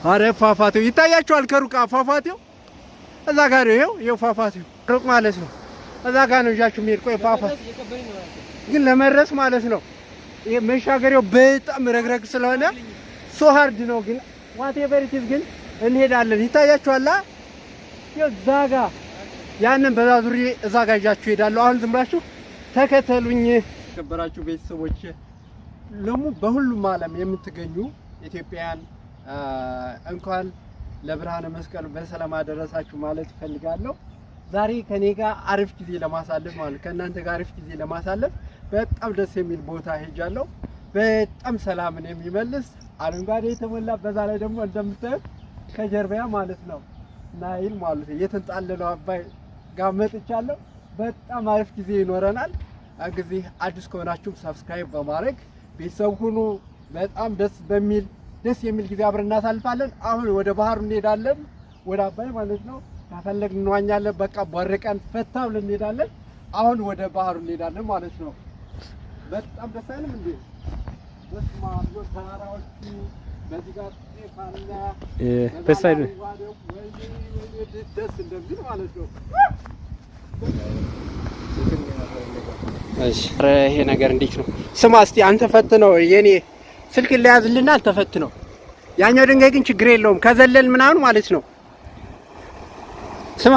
አረ ፏፏቴው ይታያችኋል ከሩቅ፣ ፏፏቴው እዛ ጋር ነው። ይኸው ይኸው ፏፏቴው ሩቅ ማለት ነው። እዛ ጋር ነው ይዣችሁ የሚሄድ። ቆይ ፏፏቴ ግን ለመድረስ ማለት ነው ይሄ መሻገሪያው በጣም ረግረግ ስለሆነ so hard ነው። ግን whatever it is ግን እንሄዳለን። ይታያችኋል። ይኸው እዛ ጋ ያንን በዛ ዙሪ እዛ ጋ ይዣችሁ እሄዳለሁ። አሁን ዝም ብላችሁ ተከተሉኝ። የተከበራችሁ ቤተሰቦች ለሙ በሁሉም ዓለም የምትገኙ ኢትዮጵያውያን እንኳን ለብርሃነ መስቀሉ በሰላም አደረሳችሁ ማለት እፈልጋለሁ። ዛሬ ከኔ ጋር አሪፍ ጊዜ ለማሳለፍ፣ ማለት ከእናንተ ጋር አሪፍ ጊዜ ለማሳለፍ በጣም ደስ የሚል ቦታ ሄጃለሁ። በጣም ሰላምን የሚመልስ፣ አረንጓዴ የተሞላ፣ በዛ ላይ ደግሞ እንደምታዩት ከጀርባያ ማለት ነው ናይል ማለት ነው የተንጣለለው አባይ ጋር መጥቻለሁ። በጣም አሪፍ ጊዜ ይኖረናል። እንግዲህ አዲስ ከሆናችሁም subscribe በማድረግ ቤተሰብ ሁኑ። በጣም ደስ በሚል ደስ የሚል ጊዜ አብረን እናሳልፋለን። አሁን ወደ ባህሩ እንሄዳለን፣ ወደ አባይ ማለት ነው። ከፈለግን እንዋኛለን። በቃ ቦርቀን ፈታ ብለን እንሄዳለን። አሁን ወደ ባህሩ እንሄዳለን ማለት ነው። በጣም ደስ አይልም እንዴ? በስመ አብ! ተራራዎቹ በዚህ ጋር ጤፍ አለ። በ side አረንጓዴው፣ ወይኔ ወይኔ ደስ እንደሚል ማለት ነው። እሺ ይሄ ነገር እንዴት ነው? ስማ እስቲ አንተ ፈትነው፣ የኔ ስልክ ሊያዝልና አልተፈትነው። ያኛው ድንጋይ ግን ችግር የለውም ከዘለል ምናምን ማለት ነው። ስማ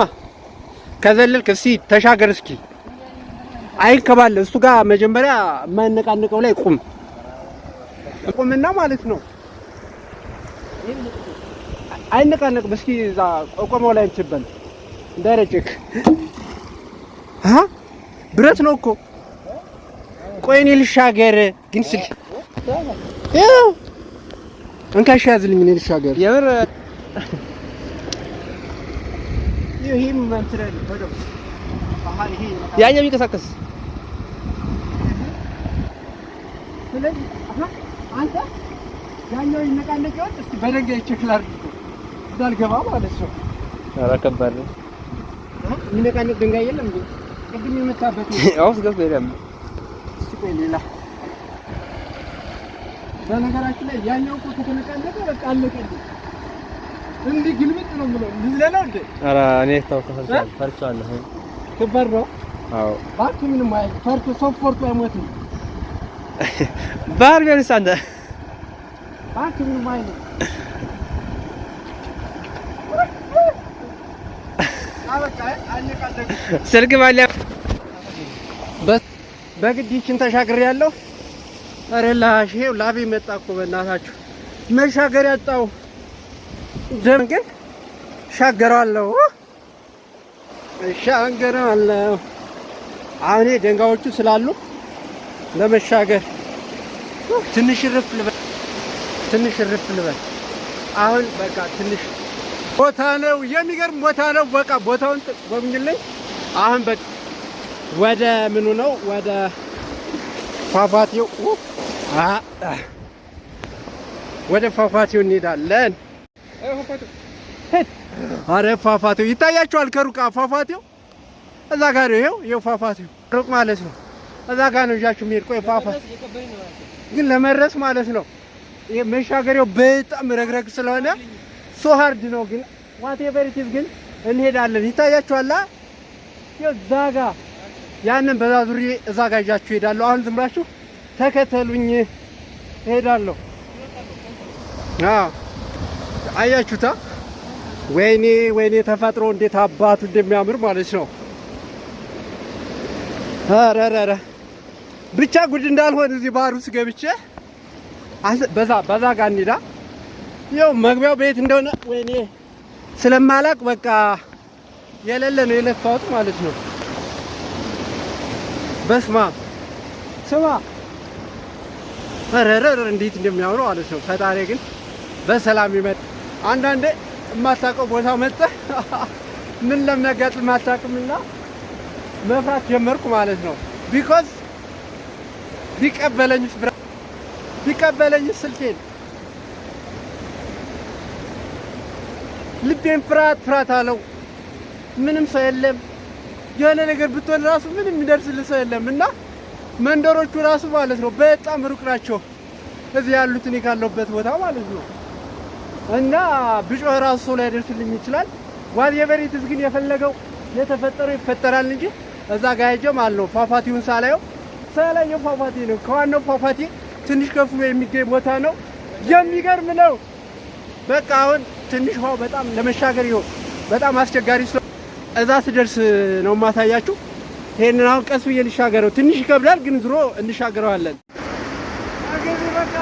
ከዘለልክ እስቲ ተሻገር እስኪ፣ አይንከባለ እሱ ጋር መጀመሪያ የማይነቃነቀው ላይ ቁም፣ ቁምና ማለት ነው። አይነቃነቅም። እስኪ እዛ ቆመው ላይ እንትን በል እንዳይረጭክ። አሃ ብረት ነው እኮ። ቆይ እኔ ልሻገር ግን ስልክ ይኸው እንካሽ ያዝልኝ፣ እኔ ልሻገር። የምር። ይሄም እንትን አይደል በደምብ፣ አሃ ይሄ ያኛው የሚንቀሳቀስ። ስለዚህ አሃ አንተ ያኛው ይነቃነቅ ይሆን? እስኪ በድንጋይ check ላድርግ እኮ እንዳልገባ ማለት ነው። ኧረ ከባድ ነው። የሚነቃነቅ ድንጋይ የለም እንዴ? ቅድም የመታበት ነው። አውስ ገብቶ ሄዳል። እስኪ ቆይ ሌላ። በነገራችን ላይ ያኛው እኮ ከተነቃነቀ በቃ አለቀልኝ። እንዲህ ግልብጥ ነው የምለው። ልዝለለው እንዴ? ኧረ እኔ ተው፣ ፈርቻለሁ፣ ፈርቻለሁ። ከባድ ነው። አዎ። እባክህ ምንም አይደል። ፈርቶ ሰው ፈርቶ አይሞትም። ባህር ቢሆንስ አንተ? እባክህ ምንም አይልም። አበቃ አነቃነቅም። ስልክ ባለ በግድ ይችን ተሻግሬ ያለው። ኧረ ላሽ ይኸው ላቤ መጣ እኮ በእናታችሁ፣ መሻገር ያጣው ደም ግን እሻገረዋለሁ፣ እሻገረዋለሁ። አሁን ድንጋዮቹ ስላሉ ለመሻገር ትንሽ እርፍ ልበል፣ ትንሽ እርፍ ልበል። አሁን በቃ ትንሽ ቦታ ነው፣ የሚገርም ቦታ ነው። በቃ ቦታውን ጎብኝልኝ። አሁን በቃ ወደ ምኑ ነው? ወደ ፏፏቴው፣ ወደ ፏፏቴው እንሄዳለን። አረ ፏፏቴው ይታያችኋል ከሩቅ፣ ፏፏቴው እዛ ጋር ነው። ይኸው ይኸው ፏፏቴው ሩቅ ማለት ነው። እዛ ጋር ነው ይዣችሁ የሚሄድ። ቆይ ፏፏቴ ግን ለመድረስ ማለት ነው ይሄ መሻገሪያው በጣም ረግረግ ስለሆነ so hard ነው። ግን whatever it is ግን እንሄዳለን። ይታያችኋል። ይኸው እዛ ጋ ያንን በዛ ዙሪ እዛ ጋ ይዣችሁ እሄዳለሁ። አሁን ዝም ብላችሁ ተከተሉኝ፣ እሄዳለሁ። አዎ አያችሁታ? ወይኔ ወይኔ ተፈጥሮ እንዴት አባቱ እንደሚያምር ማለት ነው። ኧረ ኧረ ብቻ ጉድ እንዳልሆን እዚህ ባህር ውስጥ ገብቼ በዛ በዛ ጋር እንሂዳ። ይኸው መግቢያው ቤት እንደሆነ ወይኔ ስለማላቅ በቃ የሌለ ነው የለፋሁት ማለት ነው። በስማ ስማ ኧረ ኧረ እንዴት እንደሚያምሩ ማለት ነው። ፈጣሪ ግን በሰላም ይመጣ። አንዳንዴ የማታውቀው ቦታ መጥተህ ምን ለሚያጋጥም አታውቅምና መፍራት ጀመርኩ ማለት ነው። Because ቢቀበለኝስ ስልኬን፣ ልቤን ፍርሃት ፍርሃት አለው። ምንም ሰው የለም። የሆነ ነገር ብትሆን ራሱ ምንም የሚደርስልህ ሰው የለም እና መንደሮቹ ራሱ ማለት ነው በጣም ሩቅ ናቸው። እዚህ ያሉት እኔ ካለሁበት ቦታ ማለት ነው። እና ብጮህ ራሱ ሰው ላይደርስልኝ ይችላል። Whatever it is ግን የፈለገው የተፈጠረው ይፈጠራል እንጂ እዛ ጋ ሄጄ ማለት ነው ፏፏቴውን ሳላየው ሳላየው ፏፏቴ ነው። ከዋናው ፏፏቴ ትንሽ ከፍ ብሎ የሚገኝ ቦታ ነው። የሚገርም ነው። በቃ አሁን ትንሽ ውሃው በጣም ለመሻገር ይኸው በጣም አስቸጋሪ ስለ እዛ ስደርስ ነው የማሳያችሁ። ይሄንን አሁን ቀስ ብዬ ልሻገረው። ትንሽ ይከብዳል፣ ግን ዞሮ እንሻገረዋለን። በቃ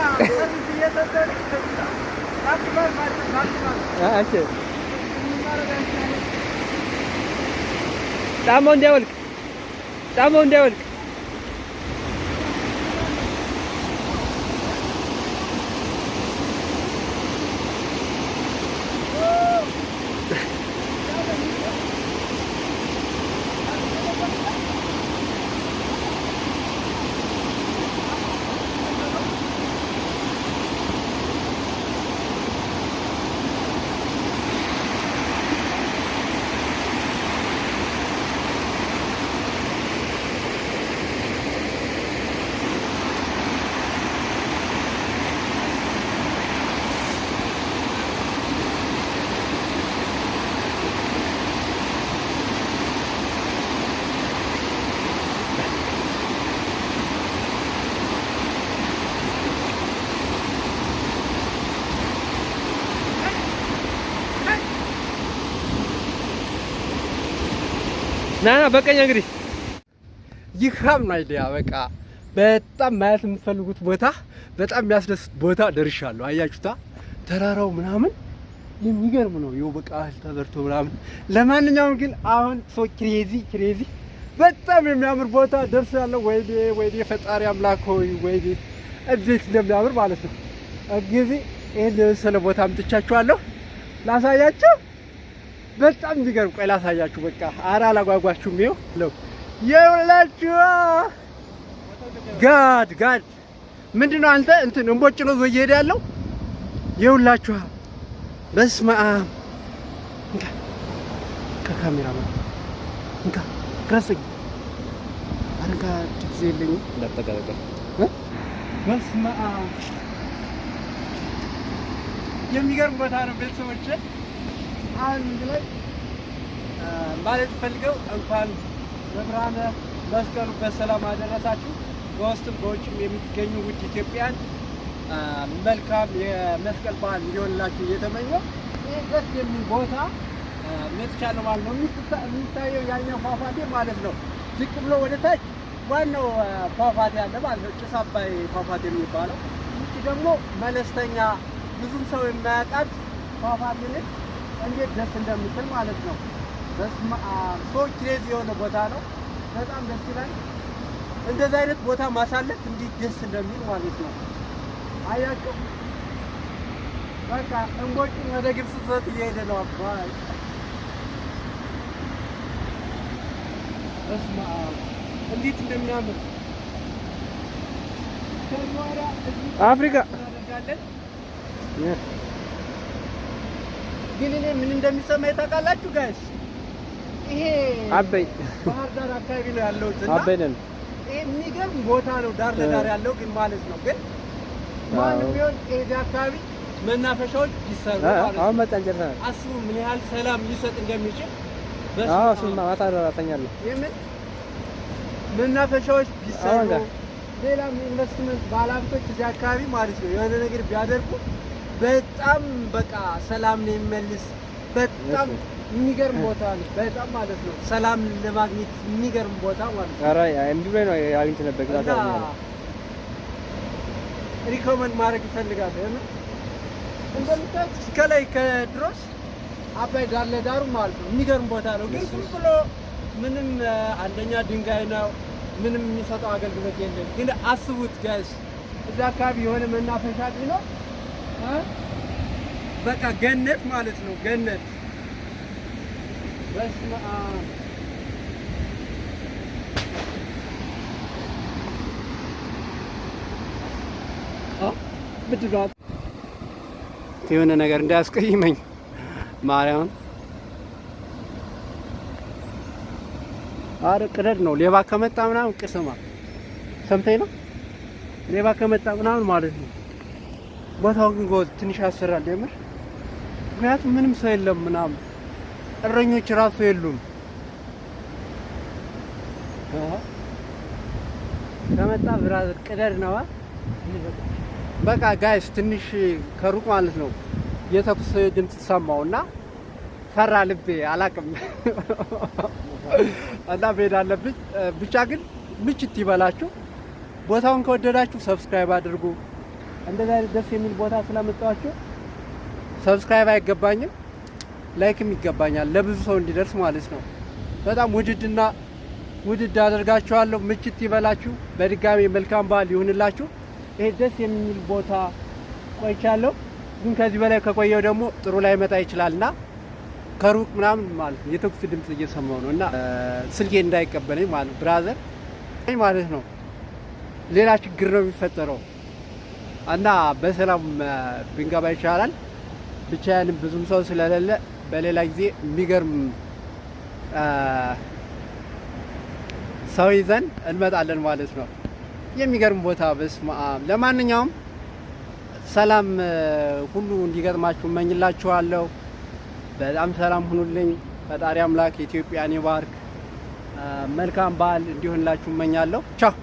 እሺ፣ ጫማው እንዳይወልቅ፣ ጫማው እንዳይወልቅ። ና ና፣ በቀኝ እንግዲህ። ይካም ነው idea። በቃ በጣም ማየት የምትፈልጉት ቦታ፣ በጣም የሚያስደስት ቦታ ደርሻለሁ። አያችሁታ ተራራው ምናምን የሚገርም ነው። ይኸው በቃ እህል ተዘርቶ ምናምን። ለማንኛውም ግን አሁን so crazy crazy በጣም የሚያምር ቦታ ደርሻለሁ። ወይኔ ወይኔ፣ ፈጣሪ አምላክ ሆይ ወይኔ፣ እንዴት እንደሚያምር ማለት ነው። እንግዲህ ይህን የመሰለ ቦታ አምጥቻችኋለሁ ላሳያችሁ። በጣም የሚገርም፣ ቆይ ላሳያችሁ። በቃ ኧረ አላጓጓችሁም። ይኸው የውላችሁ God God ምንድን ነው አንተ እንትን እንቦጭ ነው ዞ እየሄደ ያለው። የውላችሁ በስመ አብ። እንካ ከካሜራ እንካ ቅረጽኝ። ኧረ እንካ፣ ጊዜ የለኝም። እንዳጠቃ። በስመ አብ፣ የሚገርም ቦታ ነው ቤተሰቦቼ። አንድ ላይ ማለት ፈልገው እንኳን ለብርሃነ መስቀሉ በሰላም አደረሳችሁ። በውስጥም በውጭም የምትገኙ ውድ ኢትዮጵያን መልካም የመስቀል በዓል እንዲሆንላችሁ እየተመኘሁ ይህ ደስ የሚል ቦታ መጥቻለሁ ማለት ነው። የሚታየው ያኛው ፏፏቴ ማለት ነው። ዝቅ ብሎ ወደ ታች ዋናው ፏፏቴ አለ ማለት ነው፣ ጭስ አባይ ፏፏቴ የሚባለው። ይቺ ደግሞ መለስተኛ ብዙም ሰው የማያውቃት ፏፏቴ ነች። እንዴት ደስ እንደምትል ማለት ነው። በስመ አብ፣ so crazy የሆነ ቦታ ነው። በጣም ደስ ይላል። እንደዚህ አይነት ቦታ ማሳለፍ እንዴት ደስ እንደሚል ማለት ነው። አያችሁ፣ በቃ እንቦጭን ወደ ግብጽ ዞት እየሄደ ነው። አባይ በስመ አብ፣ እንዴት እንደሚያምር። ከዚህ በኋላ እዚህ አፍሪካ እናደርጋለን። ግን እኔ ምን እንደሚሰማኝ ታውቃላችሁ guys? ይሄ አበይ ባህር ዳር አካባቢ ነው ያለሁት እና አበይ ነን። ይሄ የሚገርም ቦታ ነው፣ ዳር ለዳር ያለው ግን ማለት ነው። ግን ማንም ቢሆን ይሄ አካባቢ መናፈሻዎች ቢሰሩ ማለት ነው። አሁን መጣን፣ ጨርሰናል። አስቡ ምን ያህል ሰላም ሊሰጥ እንደሚችል። አዎ፣ እሱማ ማታ እተኛለሁ። የምን መናፈሻዎች ቢሰሩ አሁን ጋር ሌላም ኢንቨስትመንት ባለሀብቶች እዚህ አካባቢ ማለት ነው የሆነ ነገር ቢያደርጉ በጣም በቃ ሰላም ነው የሚመልስ። በጣም የሚገርም ቦታ ነው። በጣም ማለት ነው ሰላም ለማግኘት የሚገርም ቦታ ማለት ነው። ኧረ እምቢ ብሎኝ ነው፣ አግኝቼ ነበር ግን እና አልተገኘም። Recommend ማድረግ እፈልጋለሁ። የምር እንደምታዩት ከላይ ከድሮስ አባይ ዳር ለዳሩ ማለት ነው የሚገርም ቦታ ነው። ግን ዝም ብሎ ምንም አንደኛ ድንጋይ ነው፣ ምንም የሚሰጠው አገልግሎት የለም። ግን አስቡት guys፣ እዛ አካባቢ የሆነ መናፈሻ ቢኖር በቃ ገነት ማለት ነው። ገነት። በስመ አብ። ምንድን ነው የሆነ ነገር እንዳያስቀይመኝ ማርያምን። አረ ቅደድ ነው፣ ሌባ ከመጣ ምናምን ቅስማ ሰምተኝ ነው፣ ሌባ ከመጣ ምናምን ማለት ነው። ቦታው ግን ጎበዝ ትንሽ ያስፈራል የምር። ምክንያቱም ምንም ሰው የለም ምናምን፣ እረኞች ራሱ የሉም። ከመጣ brother ቅደድ ነዋ። በቃ guys፣ ትንሽ ከሩቅ ማለት ነው የተኩስ ድምፅ ሰማው እና ፈራ ልቤ፣ አላቅም እና መሄድ አለብኝ። ብቻ ግን ምችት ይበላችሁ። ቦታውን ከወደዳችሁ subscribe አድርጉ። እንደዛ አይነት ደስ የሚል ቦታ ስላመጣኋችሁ subscribe አይገባኝም፣ like ም ይገባኛል፣ ለብዙ ሰው እንዲደርስ ማለት ነው። በጣም ውድድና ውድድ አደርጋችኋለሁ። ምችት ይበላችሁ። በድጋሚ መልካም በዓል ይሁንላችሁ። ይሄ ደስ የሚል ቦታ ቆይቻለሁ፣ ግን ከዚህ በላይ ከቆየው ደግሞ ጥሩ ላይመጣ ይችላልና ከሩቅ ምናምን ማለት ነው የተኩስ ድምፅ እየሰማሁ ነው እና ስልኬ እንዳይቀበለኝ ማለት ነው፣ brother ማለት ነው፣ ሌላ ችግር ነው የሚፈጠረው እና በሰላም ብንገባ ይሻላል። ብቻዬንም ብዙም ሰው ስለሌለ በሌላ ጊዜ የሚገርም ሰው ይዘን እንመጣለን ማለት ነው። የሚገርም ቦታ፣ በስመ አብ። ለማንኛውም ሰላም ሁሉ እንዲገጥማችሁ እመኝላችኋለሁ። በጣም ሰላም ሁኑልኝ። ፈጣሪ አምላክ ኢትዮጵያን ይባርክ። መልካም በዓል እንዲሆንላችሁ እመኛለሁ። ቻው።